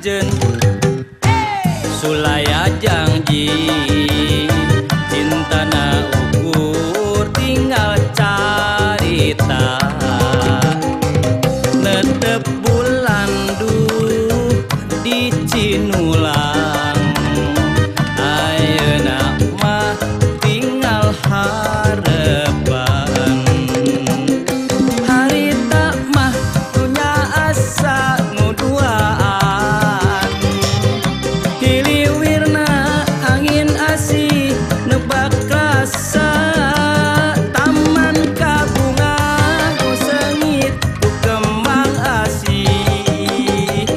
anjeun sulaya janji cintana ukur tinggal carita netep bulan duh di Cinulang ayeuna mah tinggal harepan harita mah punya asa nu duaan hiliwirna angin asih nebak rasa taman kabunga nu seungit ku kembang asih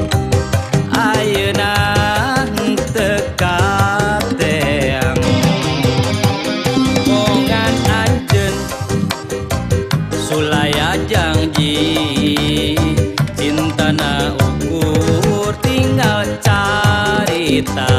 ayeuna henteu kateang bongan anjeun sulaya janji cintana ukur tinggal carita.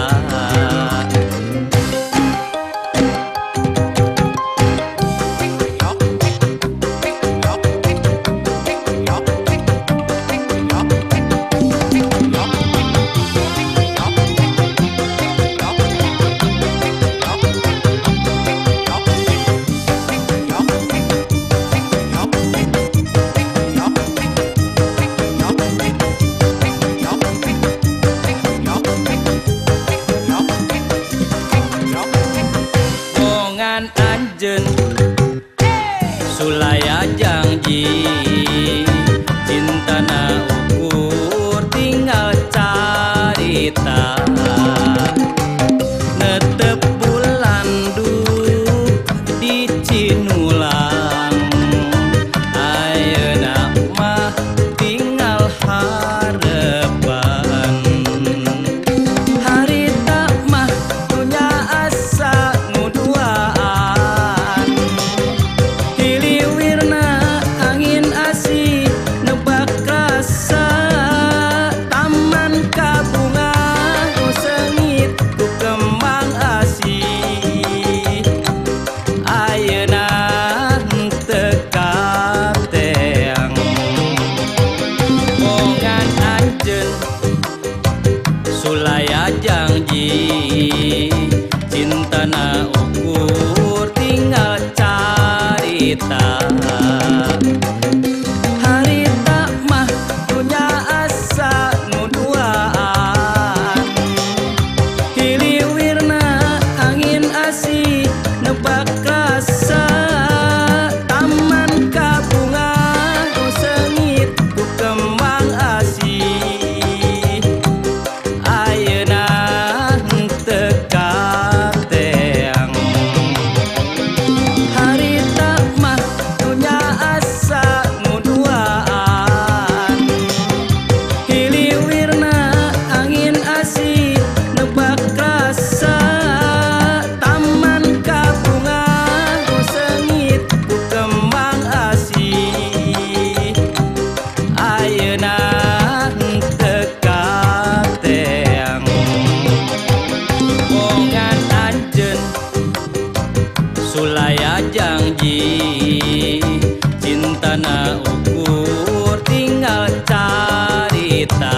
Anjeun sulaya janji cintana ukur tinggal carita netep bulan duh di Cinulang ayeuna mah tinggal harepan harita mah punya asa nu duaan hiliwirna angin asih nebak rasa taman kabunga nu seungit ku kembang asih ayeuna henteu kateang bongan anjeun sulaya janji cintana ukur tinggal carita harita mah punya asa nu duaan hiliwirna angin asih nebak rasa taman kabunga nu seungit ku kembang asih ayeuna henteu kateang harita mah punya asa nu duaan hiliwirna angin asih nebak rasa taman kabunga nu seungit ku kembang asih ayeuna henteu kateang bongan anjeun sulaya janji cintana ukur tinggal carita.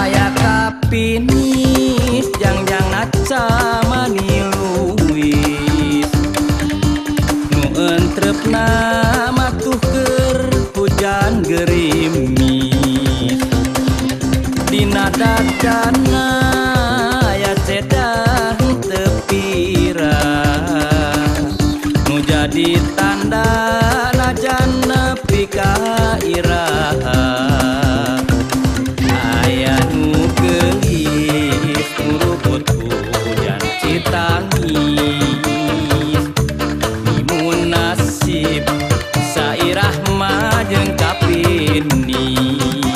Aya kapinis jangjang naca maniluwis nu entrepna matuh keur hujan gerimis dina dadana aya cedah teu pira nu jadi tanda najan nepi ka iraha aya nu geulis nguruput hujan Citangis mimun nasib sairah mah jeung kapinis.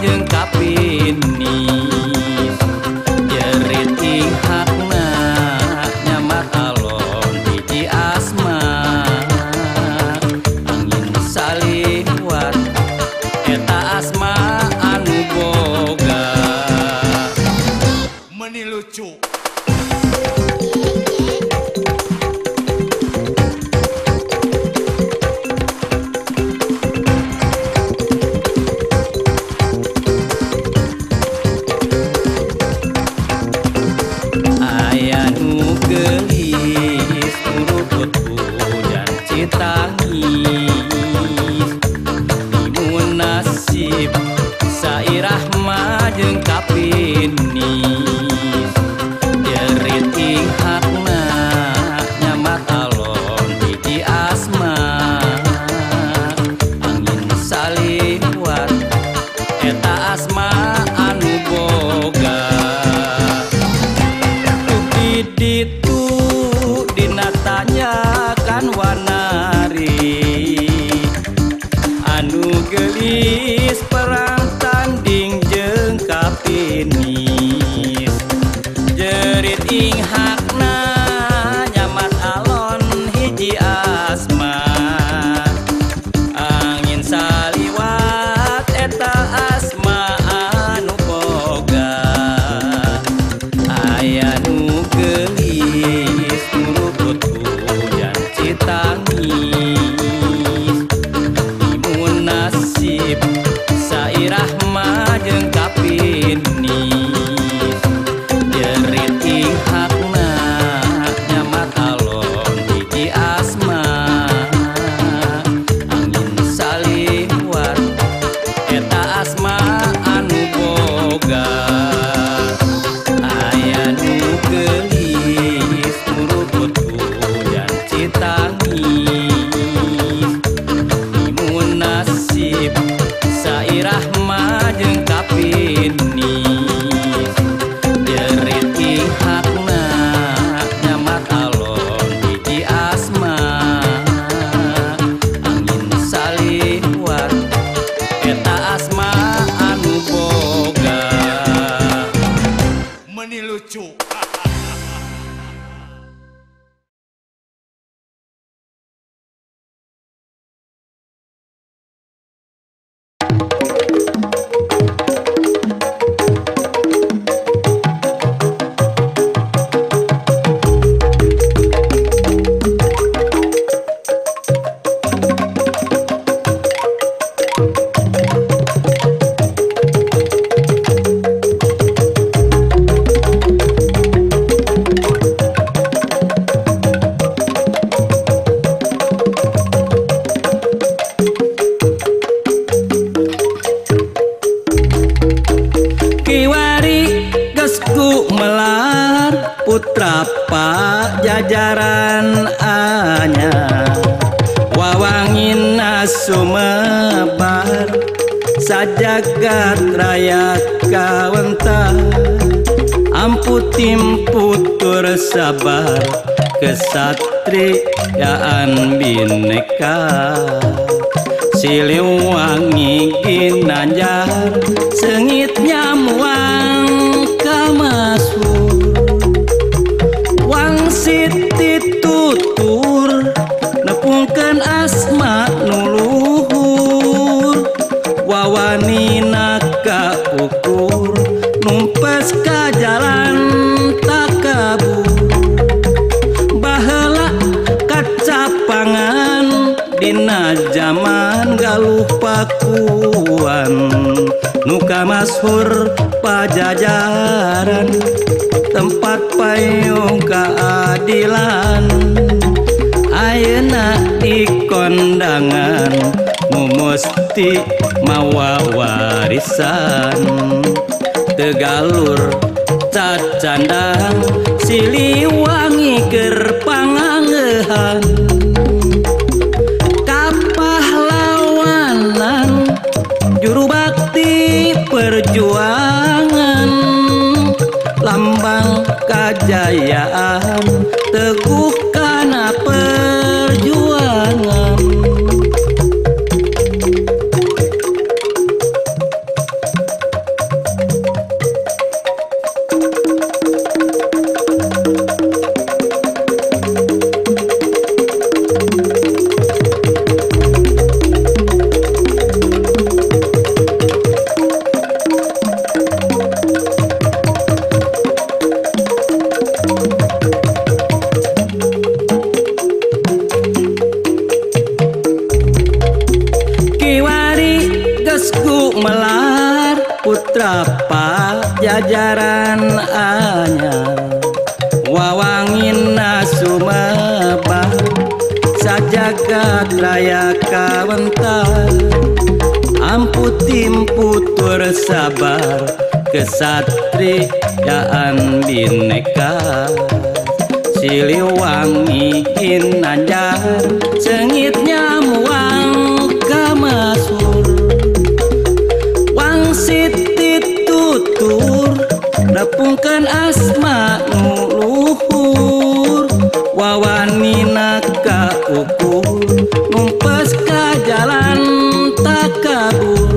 jeung kapinis jerit ing hakna nyamat alon hiji asma angin saliwat eta asma anu boga meni lucu. Aya nu geulis nurut hujan citangis timun nasib sairah mah jeung kapinis jerit ing hakna nyamat alon hiji asma angin saliwat eta asma anu boga ditu dina tanyakan wanari anu geulis perang tanding jeung kapinis jerit ing hakna nyamat alon hiji asma angin saliwat eta asma anu boga aya nu geulis nurut hujan citangis timun nasib sairah mah jeung kapinis jerit ing hakna nyamat alon hiji asma angin saliwat eta asma anu boga aya nu geulis nurut hujan citangis timun nasib sairah mah jeung kapinis jerit ing hakna nyamat alon hiji asma angin saliwat eta asma anu boga Meni lucu. Kiwari geus ku melar putra pajajaran anyar wawangina sumebar sajagat raya kawentar ampu timputur sabar kesatriaan bineka Siliwangi ginanjar sengit nyamuang kamasur wangsit titutur nepungkeun asma nu luhur wawanina kaukur numpes ka jalan takabur baheula kacapangan dina jaman Galuh Pakuan nu kamashur pajajaran tempat payung keadilan ayeuna di kondangan nu mesti mawa warisan Tegalur cacandang Siliwangi keur pangangehan kapahlawanan juru bakti perjuangan lambang kajayaan teguh kana perjuangan. putra Pajajaran anyar wawangina sumebar sajagat raya kawentar ampu timpu tur sabar kesatriaan bineka Siliwangi ginanjar sengitnya muang kamasur wangsit tutur nepungkeun asma nu luhur wawanina kaukur numpes ka jalan takabur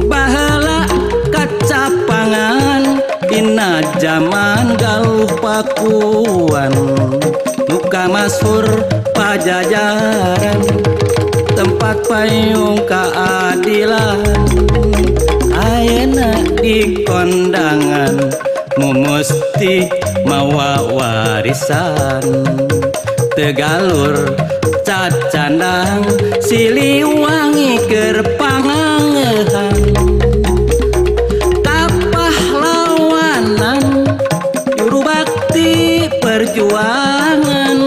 baheula kacapangan dina jaman Galuh Pakuan nu kamasur Pajajaran tempat payung keadilan ayeuna di kondangan nu mesti mawa warisan Tegalur cacandang Siliwangi keur pangangehan kapahlawanan juru bakti perjuangan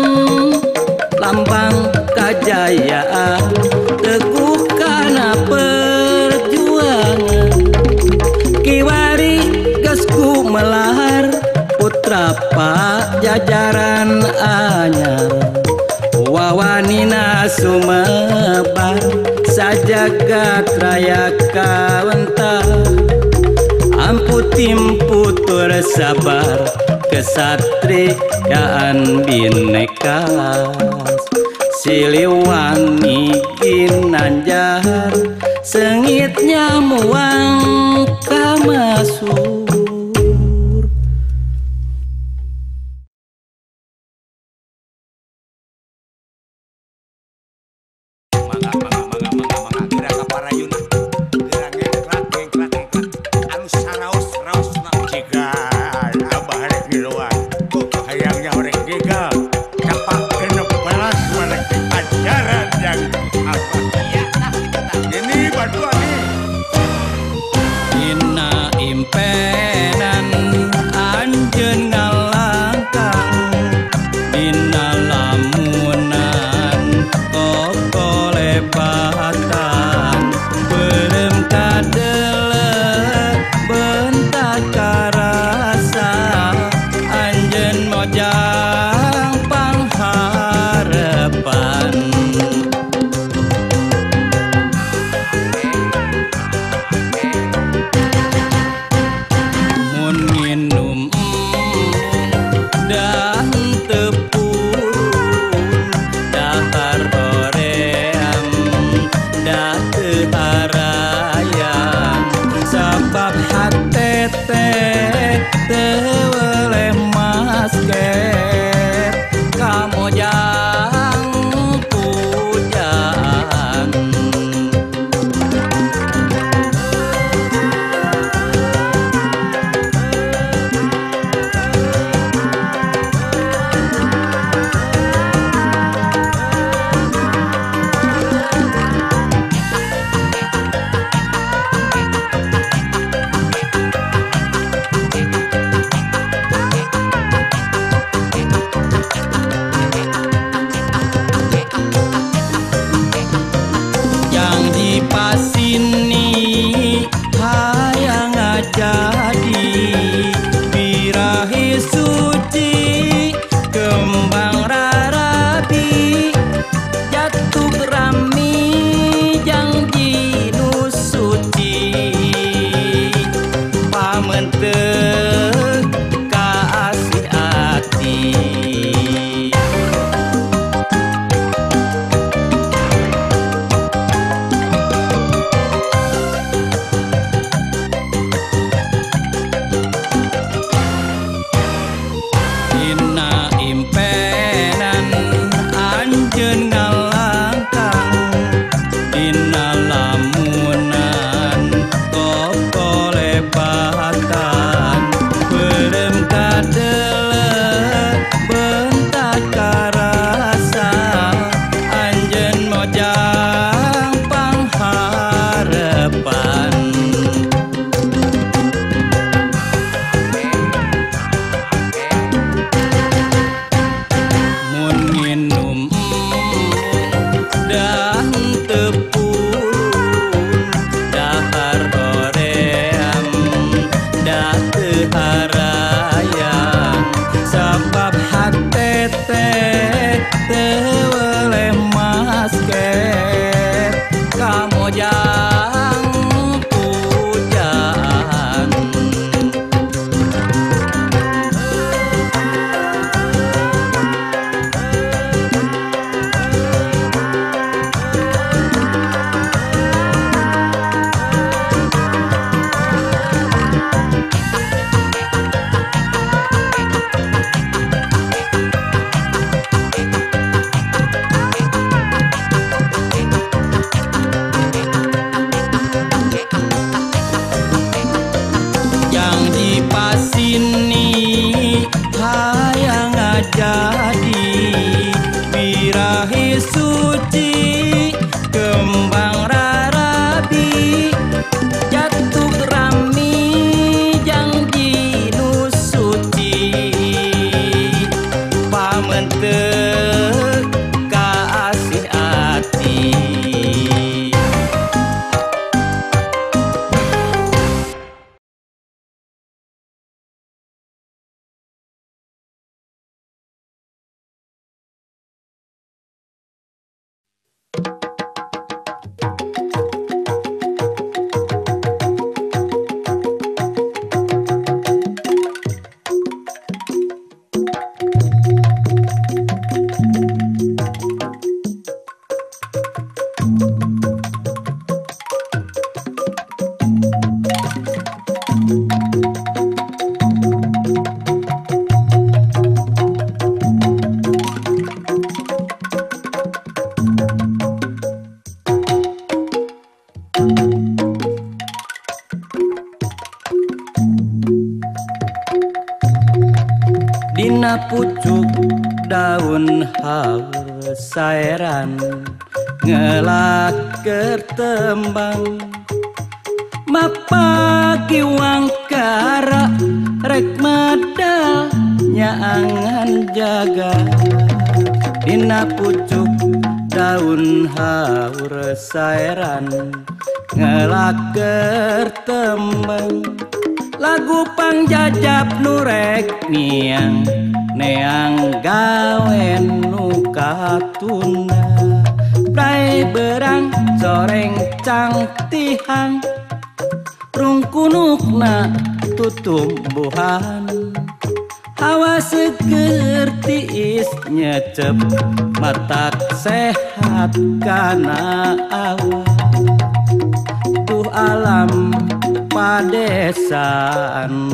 lambang kajayaan teguh kana perjuangan kiwari geus gumelar putra Pajajaran anyar wawanina sumebar sajagat raya kawentar ampu timpu tur sabar kesatriaan bineka Siliwangi ginanjar sengitnya muang kamasur. Mangga mangga mangga mangga mangga geura ka parayuna geura ngengklak ngengklak ngengklak anu saraos raosna jiga abah rek ngiluan hayangnya rek giga capak genep belas merek ajaran yang abah iya tah kitu tah ini bantuan nih dina impenan anjeun ngalangkang dina lamunan kokolebatan beureum kadele bentak karasa anjeun mojang pangharepan. Dina pucuk daun haur saeran ngelaker tembang mapaki wangkara rek medal nyaangan jaga. Dina pucuk daun haur saeran ngelaker tembang lagu pangjajap nu rek niang neang gawen nu katunda. Prai berang coreng cang tihang rungkunukna tutumbuhan hawa seger tiis nyecep matak sehat kana awak. Duh alam padesaan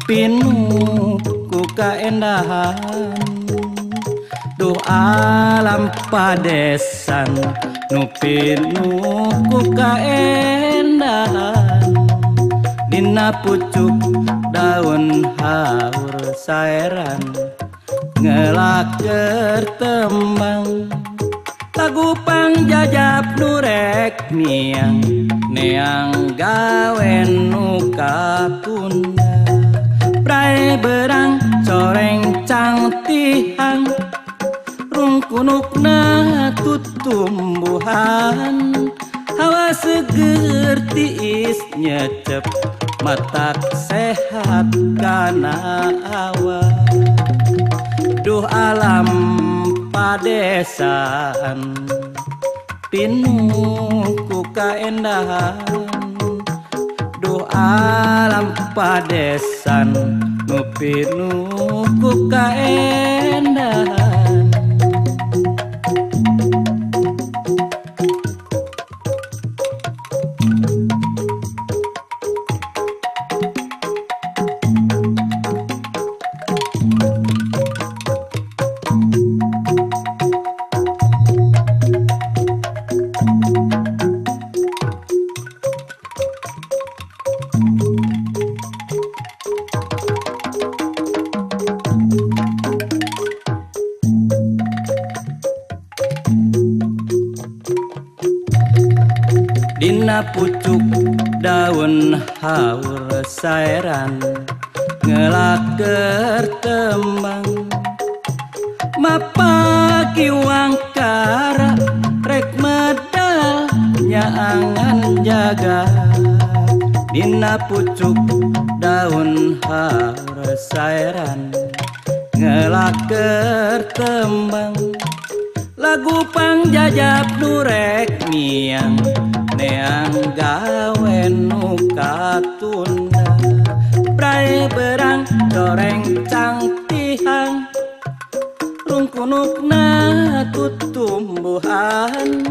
pinuh ku kaendahan. Duh alam padesan nu pinuh ku kaendahan. Dina pucuk daun haur saeran ngelaker tembang lagu pangjajap nu rek niang neang gawen nu katunda. Prai berang coreng cang tihang rungkunukna tutumbuhan hawa seger tiis nyecep matak sehat kana awak. Duh alam padesaan pinuh ku kaendahan. Duh alam padesan nu pinuh ku kaendahan. Dina pucuk daun haur saeran ngelaker tembang mapaki wangkara rek medal nyaangan jaga. Dina pucuk daun haur saeran ngelaker tembang lagu pangjajap nu rek niang neang gawen nu katunda. Prai berang coreng cang tihang rungkunukna tutumbuhan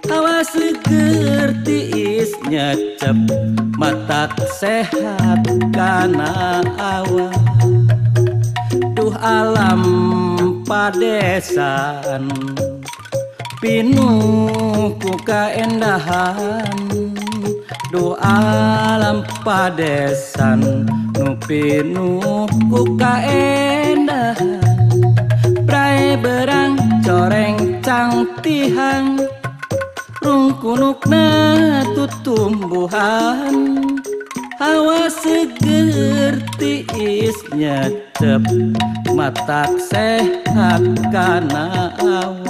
hawa seger tiis nyecep matak sehat kana awak. Duh alam padesaan pinuh ku kaendahan. Duh alam padesan nu pinuh ku kaendahan. Prai berang coreng cang tihang rungkunukna tutumbuhan hawa seger tiis nyecep matak sehat kana awak.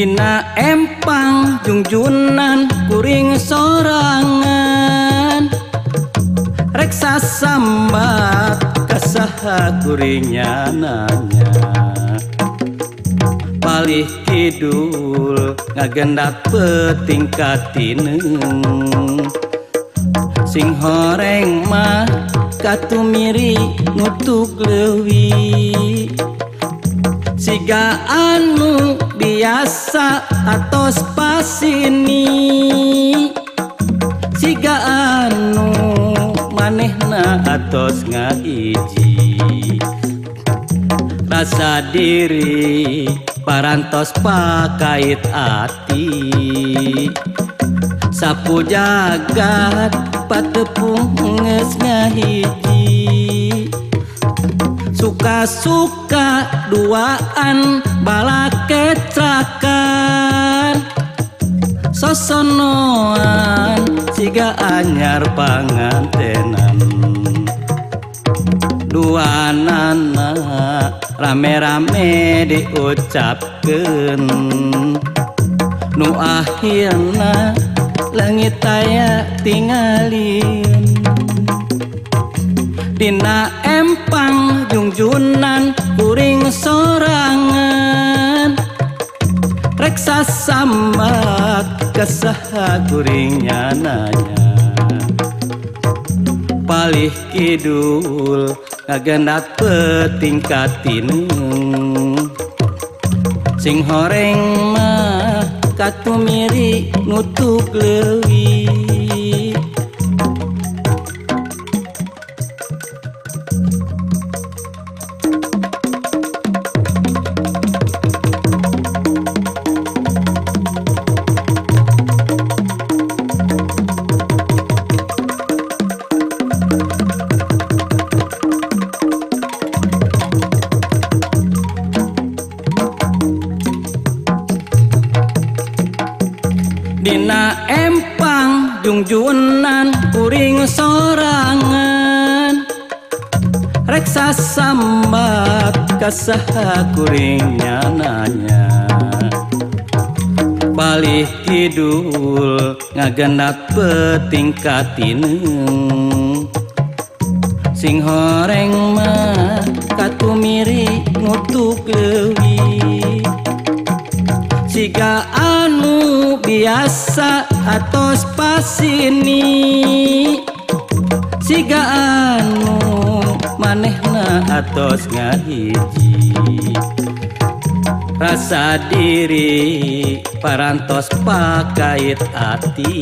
Dina empang jungjunan kuring sorangan reksa sambat kasaha kuringnya nanya palih kidul ngagendat peuting katineung sing horeng mah katumiri nutuk leuwih siga anu biasa atos pasini siga anu manehna atos ngahiji rasa diri parantos pakait ati sapu jagat patepung geus ngahiji suka-suka duaan balaketrakan sosonoan siga anyar pangantenan duanana rame-rame diucapkeun nu akhirna leungit aya tingalin dina empang jungjunan kuring sorangan reksa sambat kasaha kuringnya nanya palih kidul ngagendat peuting katineung sing horeng mah katumiri nutuk leuwih. Dina empang jungjunan kuring sorangan reksa sambat kasaha kuringnya nanya palih kidul ngagendat peuting katineung sing horeng mah katumiri nutuk leuwih siga anu biasa atos pasini siga anu manehna atos ngahiji rasa diri parantos pakait ati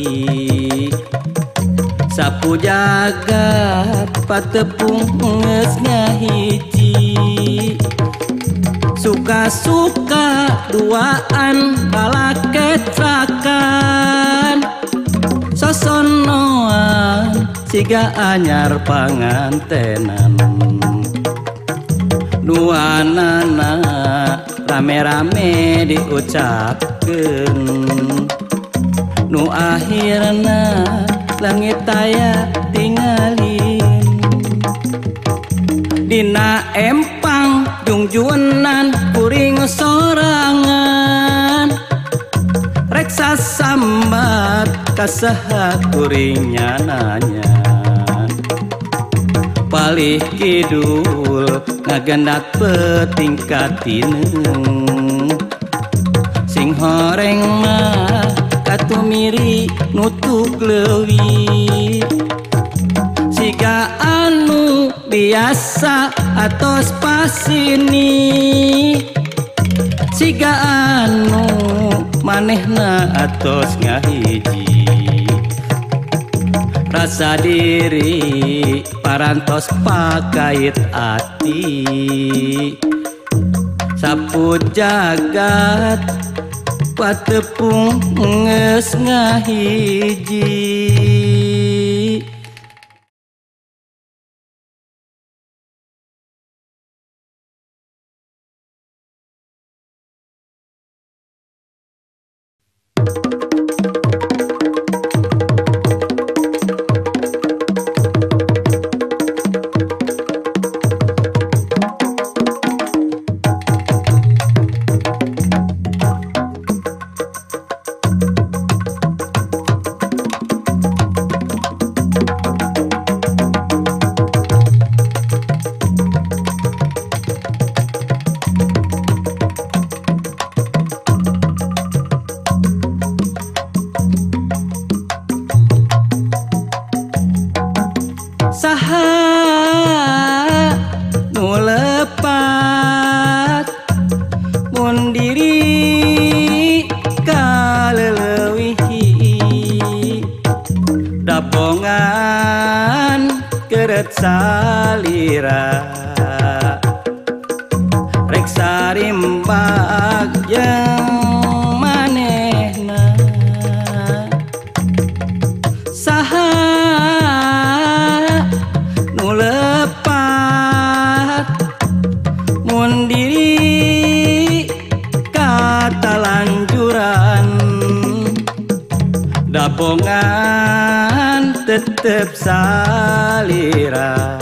sapu jagat patepung geus ngahiji suka-suka duaan balaketrakan sosonoan siga anyar pangantenan duanana rame-rame diucapkeun nu akhirna leungit aya tingalin dina empang jungjunan kuring sorangan reksa sambat kasaha kuringnya nanya palih kidul ngagendat peuting katineung sing horeng mah katumiri nutuk leuwih siga anu biasa atos pasini siga anu manehna atos ngahiji rasa diri parantos pakait ati sapu jagat patepung geus ngahiji. Rek sarimbak jeung manehna. Saha nu lepat mun diri katalanjuran, dabongan tetep salira.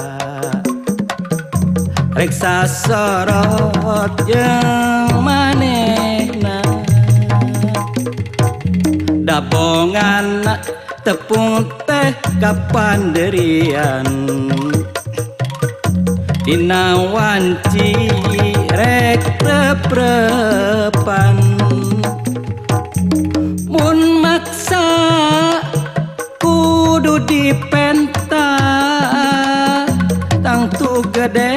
Rek sasorot jeung manehna, dabongan tepung teh kapanderian. Dina wanci rek reprepan, mun maksa kudu dipenta, tangtu gede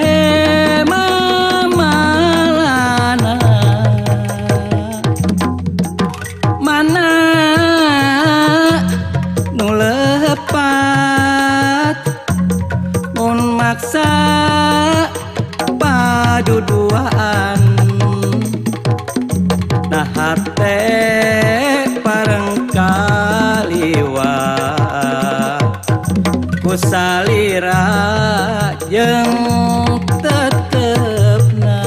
mamalana. Mana nu lepat mun maksa paduduaan, nah hate pareng kaliwat ku salira jeung tetepna.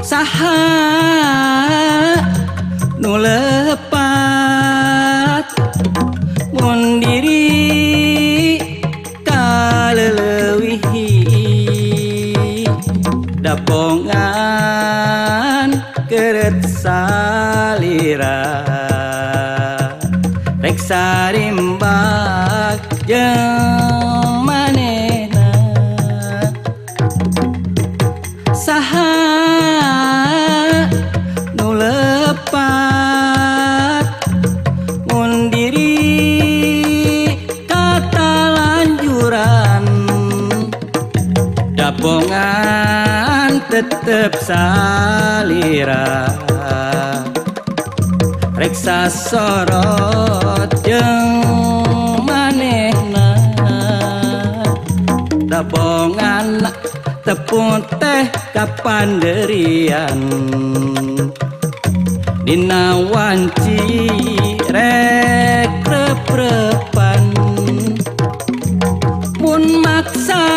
Saha nu lepat mun diri kaleuwihi, dabongan keret salira. Rek sarimbak jeung manehna. Saha nu lepat mun diri katalanjuran, dabongan tetep salira. Rek sasorot jeung manehna, dabongan tepung teh kapanderian. Dina wanci rek reprepan, mun maksa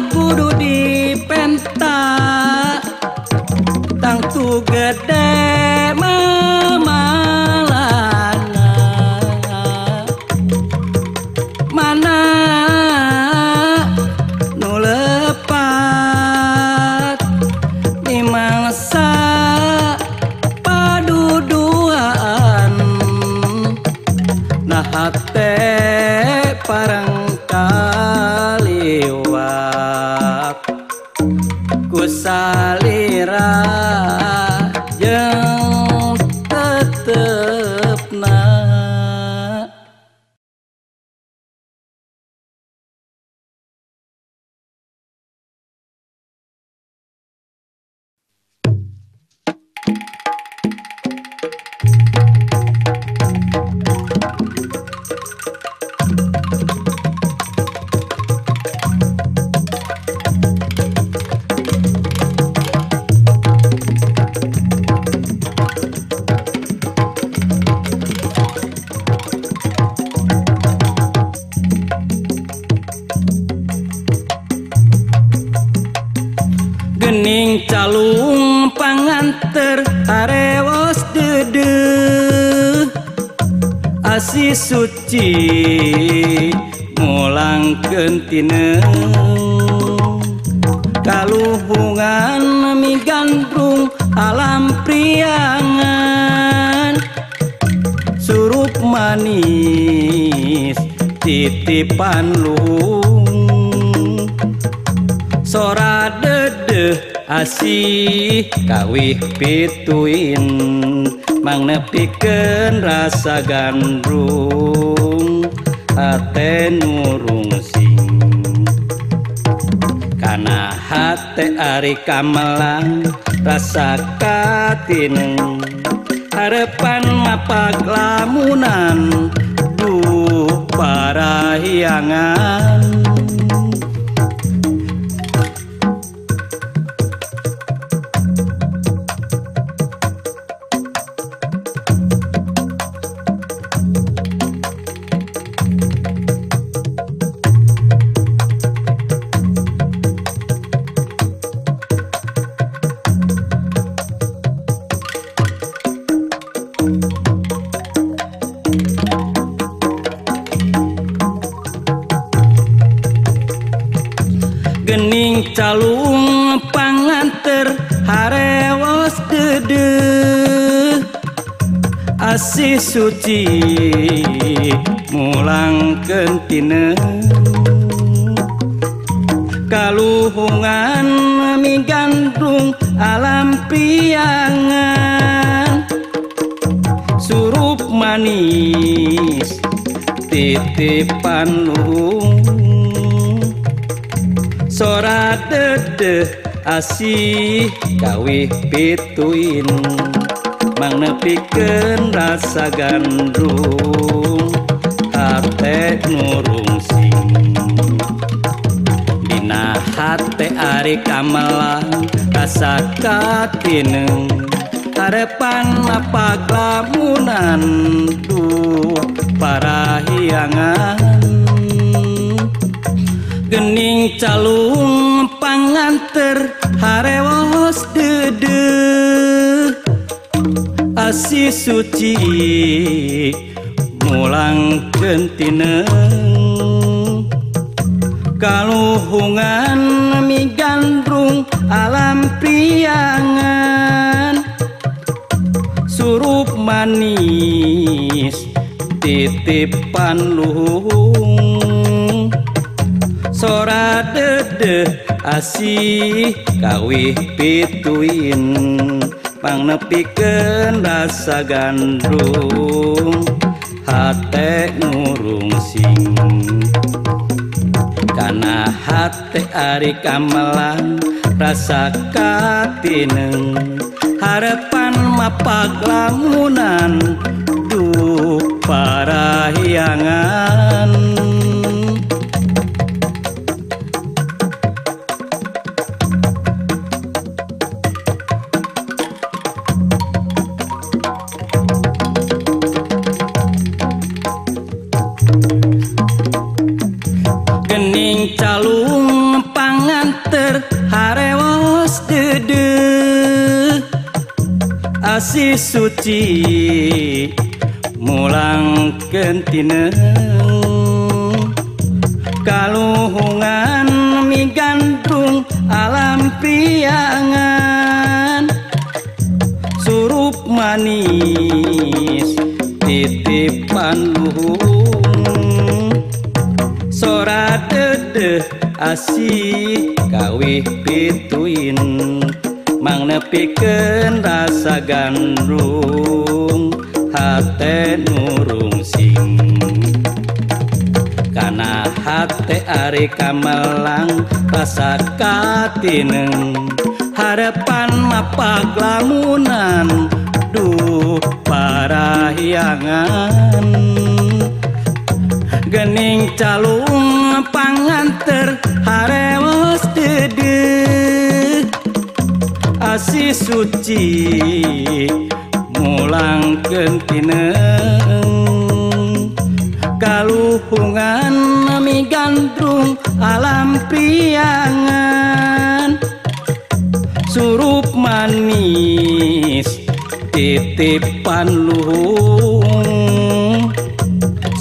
kudu dipenta, tangtu gede mamalana. Mana nu lepat dimangsa paduduaan, nah hate pareng kaliwat ku salira jeung tetepna. Gening calung panganter arewos dedeh, asih suci mulangkeun tineung, kaluhungan migandrung alam priangan, surup manis titipan luhung. Sora dedeh asih kawih pituin mangnepikeun rasa gandrung hate nurungsing kana hate ari kamelang rasa katineng harepan mapag lamunan duh parahiangan. Gening calung panganter harewos dedeh asih suci mulangkeun tineu kaluhungan migandrung alam piangan surup manis titipan luhung sora dedeh asih kawih pituin mangnepikeun rasa gandrung hate nurungsing dina hate ari kamelang rasa katineng harepan mapag lamunan duh parahiangan. Gening calung panganter harewos dedeh asih suci mulangkeun tineng kaluhungan migandrung alam priangan surup manis titipan luhung sora dedeh asih kawih pituin pangnepikeun rasa gandrung hate nurungsing kana hate ari kamelang rasa katineng harepan mapag lamunan duh parahiangan. Gening calung panganter harewos dedeh asih suci mulangkeun tineng kaluhungan migandrung alam priangan surup manis titipan luhung sora dedeh asih kawih pituin mangnepikeun rasa gandrung hate nurungsing kana hate ari kamelang rasa katineng harepan mapag lamunan duh parahiangan. Gening calung panganter harewos dedeh asih suci mulangkeun tineng kaluhungan migandrung alam priangan surup manis titipan luhung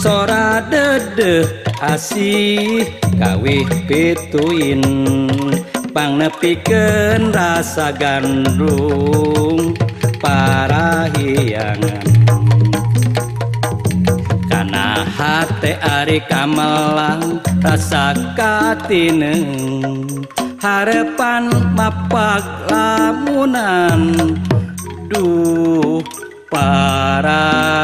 sora dedeh asih kawih pituin pangnepikeun rasa gandrung parahiangan kana hate ari kamelang rasa katineng Harepan mapag lamunan duh parahiangan.